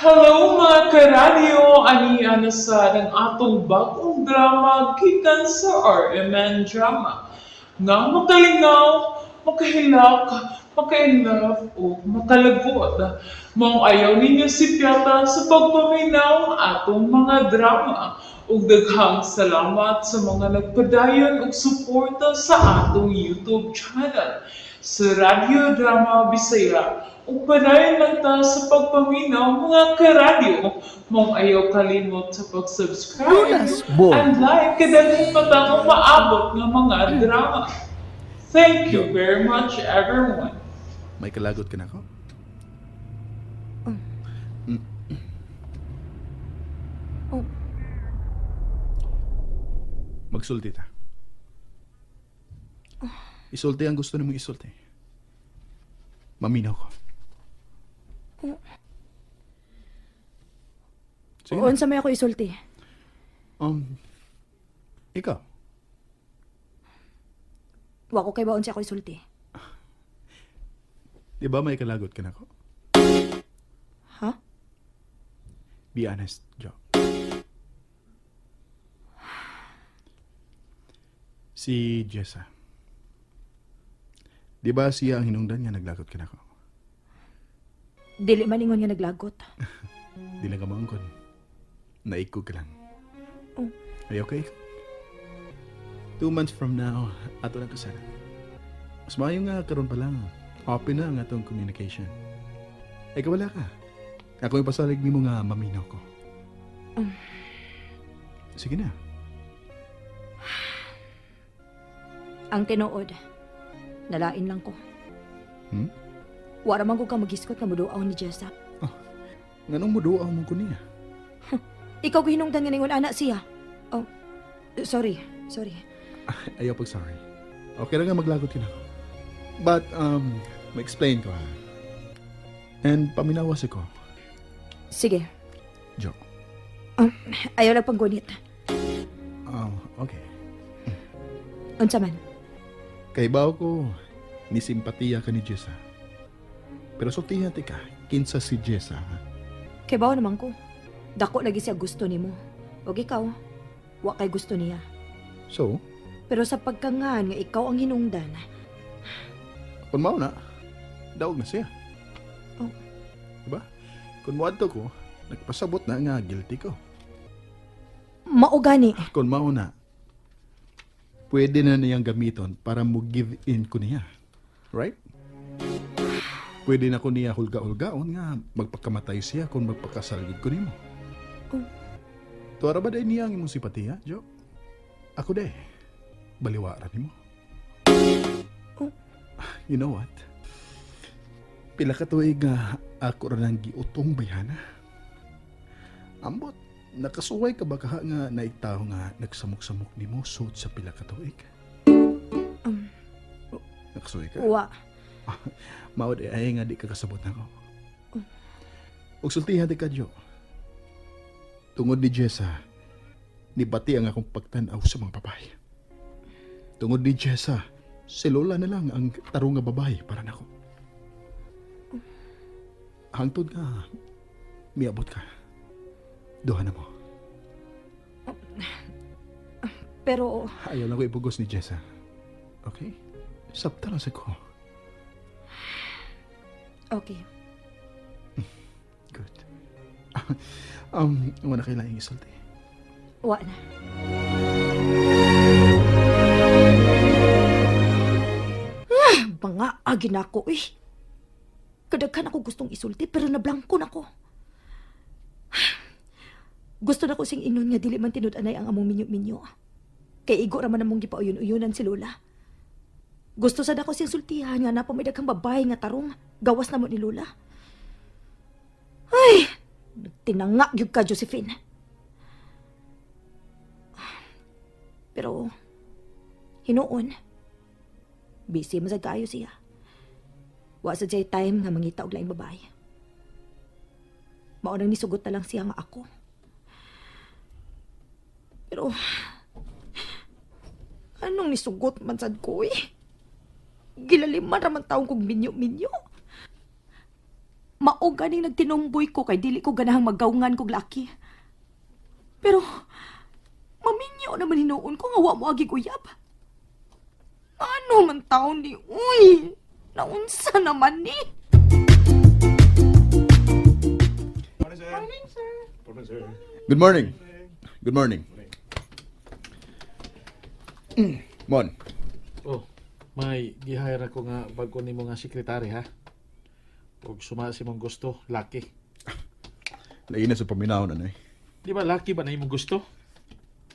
Hello, mga karadyo! Ani na sad ang atong bagong drama gikan sa RMN Drama nga makalingaw, makahilak, maka-inlove o makalagot. Maong ayaw ninyo sipyata sa pagpaminaw atong mga drama. Ug daghang salamat sa mga nagpadayon og suporta sa atong YouTube channel sa Radyo Drama Bisaya. Ug padayon lang ta sa pagpaminaw, mga karadyo. Maong ayaw kalimot sa pag-subscribe Lunas Boy. And like kay daghan pa tang maabot nga mga drama. Thank you very much, everyone. May kalagot ka nako? Oh. Magsulti ta. Isulti ang gusto nimong isulti. Maminaw ko. Sige na. Unsa may ako isulti? Ikaw. Wa ko kay baon siya ako isulti. Di ba may kalagot ka nako? Ha? Be honest, Jo. Si Jessa. Di ba siya ang hinungdan nga naglagot ka nako? Dili man ingon nga naglagot. Di lang ka maangkon. Naikog ka lang. Oh. Are you okay? 2 months from now, ato na kasal. Mas maayo nga karon pa lang. Open na ang atong communication. Ay, wala ka. Ako yung pasalig nimo nga maminaw ko. Sige na. Ang tinuod, nalain lang ko. Wa ra man ko ka magiskot nga muduaw ni Jessa. Nganong muduaw mo ko niya? Ikaw gihinungdan nga ningon ana siya. Oh, sorry, sorry. Ayaw pag sorry. Okay lang nga maglagot yun ako. But, ma-explain ko ha. And paminawas ako. Sige. Jo. Ayaw lang panggunit. Oh, okay. Unsa man? Kay bao ko, ni simpatiya ka ni Jessa. Pero sultihan ti ka, kinsa si Jessa ha? Kay bawo naman ko. Dako lagi siya gusto nimo. Og ikaw, wa kay gusto niya. So, Pero sa pagkangan nga ikaw ang hinungdan, kung mao na, daog na siya. Oh. Diba? Kung moadto ko, nagpasabot na nga guilty ko. Mao gani. Kung mao na, pwede na niyang gamiton para mo give in ko niya. Right? Pwede na ko niya hulga-hulgaon nga magpakamatay siya kung magpakasalgid ko nimo. Oh. Tuwara ba dahil niya ang imong simpatiya, Jo? Ako day. Baliwara nimo. Oh. You know what? Pila ka tuig nga ako ra nang giutong bayhana. Ambot, nakasuway ka ba kaha nga naigtaho nga nagsamok-samok nimo sud sa pila ka tuig? Oh, nakasuway ka? Wa. Mao di ay nga di ka kasabot nako. Ug sultihan di ka, Jo. Tungod ni Jessa, nibati ang akong pagtan-aw sa mga babae. Tungod ni Jessa, si Lola na lang ang tarong nga babae para nako. Hangtod nga, miabot ka. Duha na mo. Pero Ayaw lang ko ibugos ni Jessa. Okay? Sabta lang sa ko. Okay. Good. Wala kailangan isulti. Wa na. Ah, banga agi na ako eh. Kadaghan ako gustong isulti pero nablangko na ko. Gusto na ko sing inon nga dili man tinud-anay ang among minyo-minyo. Kay igo ra man among gipauyon-uyonan si Lola. Gusto sad ako siyang sultihan nga napa may daghang babae nga tarong gawas na mo ni Lola. Ay, nagtinanga gyud ka, Josephine. Pero hinuon, busy man sad kaayo siya. Wa sad siya time nga mangita og laing babae. Mao nang nisugot na lang siya nga ako. Pero anong nisugot man sad ko eh? Gilaliman ra man taong kog minyo-minyo. Mao Mao ganing nagtinumboy ko kay dili ko ganahang maggawngan kog laki. Pero maminyo naman hinuon ko nga wa mo agi uyab. Ano man taon ni uy? Naunsa naman ni? Good morning. Good morning. Mon, Oh, may gihire ako nga bago nimo nga sekretary ha. Og suma si mong gusto, laki. Lain na sa paminaw na eh. Di ba laki ba na imong gusto?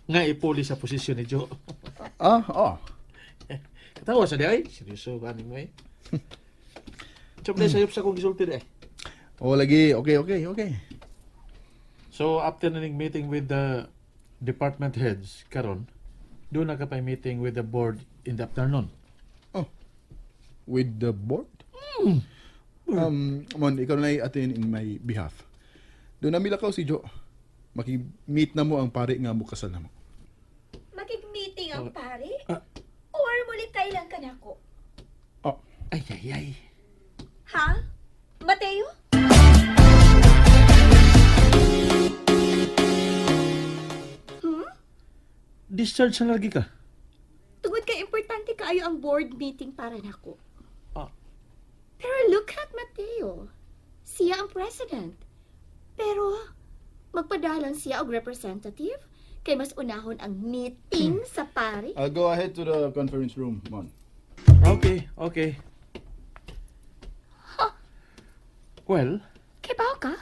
Nga ipuli sa posisyon ni Joe. Ah, oh. Katawa sa di ay, seryoso ba nimo eh. Siyempre sayop sa kong gisulti di ay. Oh, lagi. Okay. So after na ning meeting with the department heads karon, doon na ka pa meeting with the board in the afternoon. Oh. With the board? Mon, ikaw na attend in my behalf. Doon na milakaw si Joe. Maki-meet na mo ang pare nga mukasal na mo. Makig-meeting ang pare? Ah. Or muli kailan ka nako? Oh, Ay ay ay. Ha? Mateo? Discharge na lagi ka. Tungod kay importante kaayo ang board meeting para nako. Ah. Pero look at Mateo. Siya ang president. Pero magpadalan siya og representative kay mas unahon ang meeting sa pare. I'll go ahead to the conference room, Mon. Okay. Well, Kibaw ka?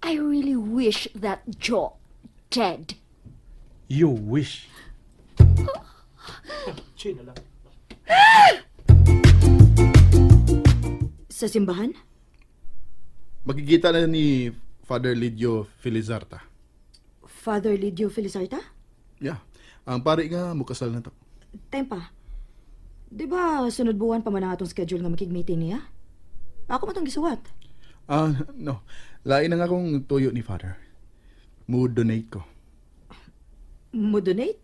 I really wish that Joe dead. You wish. Chino lang. Sa simbahan? Makikita na ni Father Lidio Felizarta. Father Lidio Felizarta? Yeah. Ang pare nga mukasal na to. Tempa. Di ba sunod buwan pa man ang atong schedule nga makig-meeting niya? Ako man tong gisuwat. Ah, no. Lain na nga akong tuyo ni Father. Mo donate ko. Mo donate?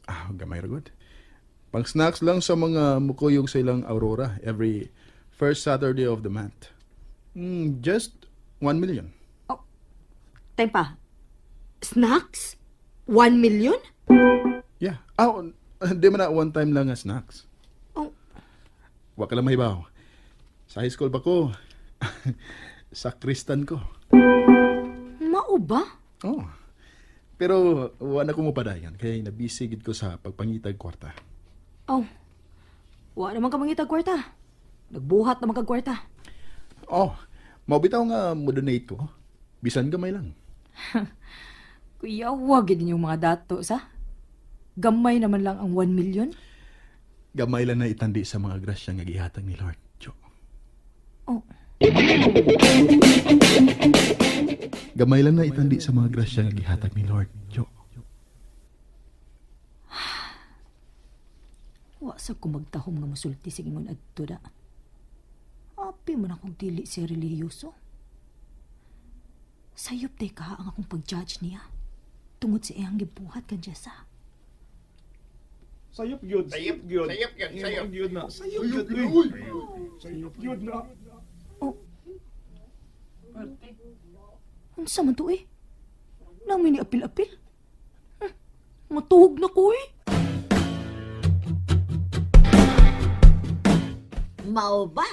Ah, gamay ra gud. Pang snacks lang sa mga mukuyog sa ilang Aurora every first Saturday of the month. Just 1 million. Tempa. Snacks? 1 million? Yeah. Ah, di man na one time lang nga snacks. Oh, Wa ka lang mahibaw. Sa high school pa ko. Sa kristan ko. Mao ba? Oh. Pero wa na ko mopadayon kay nabisi gid ko sa pagpangitag kwarta. Oh. Wa naman ka mangitag kwarta. Nagbuhat naman kag kwarta. Oh, mao bitaw nga mo donate ko. Bisan gamay lang. Kuya, wag gid inyong mga dato sa. Gamay naman lang ang 1 million. Gamay lang na itandi sa mga grasya nga gihatag ni Lord. Jo. Oh, Gamay lang na itandi sa mga grasya nga gihatag ni Lord. Jo. Wa sa ko magtahom nga mosulti sa ingon adto da. Api man akong dili siya relihiyoso. Sayop day ka ang akong pag-judge niya. Tungod sa iyang gibuhat kan Jessa. Sayop gyud, sayop gyud. Sayop gyud, sayop gyud na. Sayop gyud. Uy. Sayop gyud na. Oh. Unsa man to eh? Nami ni apil-apil. Matuhog na ko eh. Mao ba?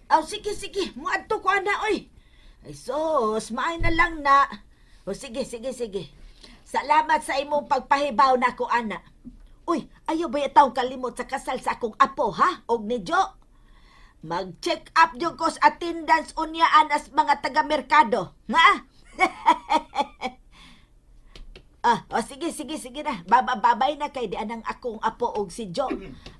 Aw, sige, sige. Muadto ko ana, oy. Ay, sus, maay na lang na. O, sige, sige, sige. Salamat sa imong pagpahibaw na ko, ana. Uy, ayaw ba taong kalimot sa kasal sa akong apo, ha? Og ni Jo? Mag-check up yung kos attendance unyaan as mga taga-merkado. Ha? Ah, o sige, sige, sige na. Baba, babay na kay di anang akong apo og si Jo.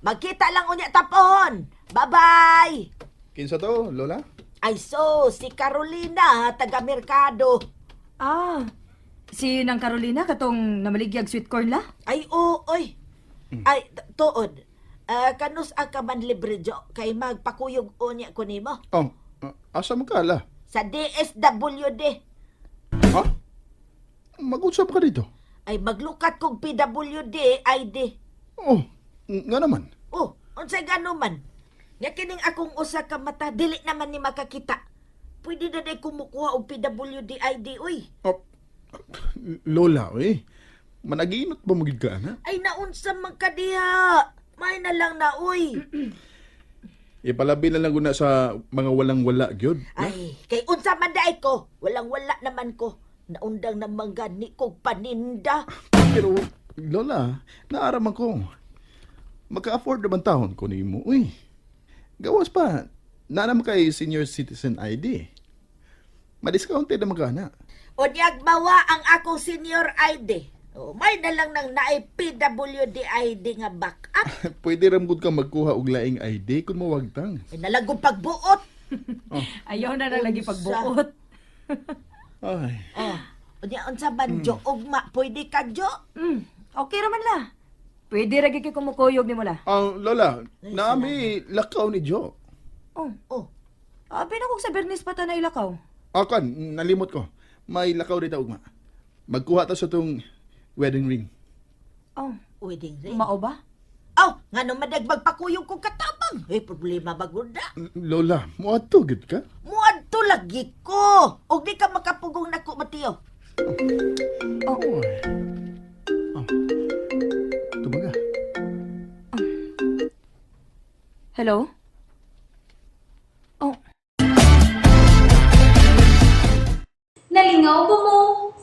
Magkita lang unya tapon. Bye-bye. Kinsa to, Lola? Ay so, si Carolina, taga Merkado. Ah, si Nang Carolina katong namaligyag sweet corn la? Ay oo, oy. Ay tuod. Ah, kanus ang kaman libre Jo kay magpakuyog unya ko nimo Oh, asa mo ka, la? sa DSWD. Ha? Mag-usap ka dito. Ay maglukat kog PWD ID. Oh, nga naman. Oh, unsay gano man? Nya kining akong usa ka mata dili naman ni makakita. Pwede na day kumukuha og PWD ID uy. Oh, Lola, eh. Managinot ba magid ka, ana? Ay naunsa man ka diha. May na lang na uy. Ipalabi na lang guna sa mga walang-wala, gyud. Ay, kay unsa man daay ko. Walang wala naman ko. Naundang naman gani kog paninda. Pero, Lola, naaraman ko. Maka-afford naman taon ko nimo, uy. Gawas pa, naa naman kay senior citizen ID. Madiscounted naman ka na. Unyag mawa ang akong senior ID. O, may na lang nang naay PWD ID nga backup. Pwede ram gud ka magkuha og laing ID kung mawagtang. Ay nalagong pagbuot. Ayaw na lang lagi pagbuot. Ay, Oh, unya unsa man jo ugma pwede ka jo? Okay raman la. Pwede ra gyud kay kumukuyog nimo la. ah, Lola, naami lakaw ni Joe. Oh, Oh, abi na kog sa Bernice pa ta na ilakaw. Akan, nalimot ko. May lakaw rita ugma. Magkuha ta sa tong wedding ring. Oh, wedding ring. mao ba? Aw, ngano madag magpakuyog kog katabang. Eh problema bagud na. Lola, moadto gid ka? Muadto lagi ko. Og di ka makapugong nako Mateo. Oh, Oy. Oh. Tumaga. Hello? Oh, Nalingaw ba mo?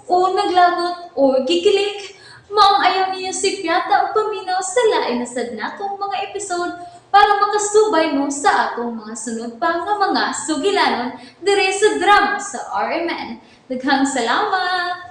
O naglagot o gikilig? Maong ayaw niyo si Piata o paminaw sa lain na sad natong mga episode para makasubay mo sa atong mga sunod pa nga mga sugilanon dire sa drama sa RMN. Daghang salamat!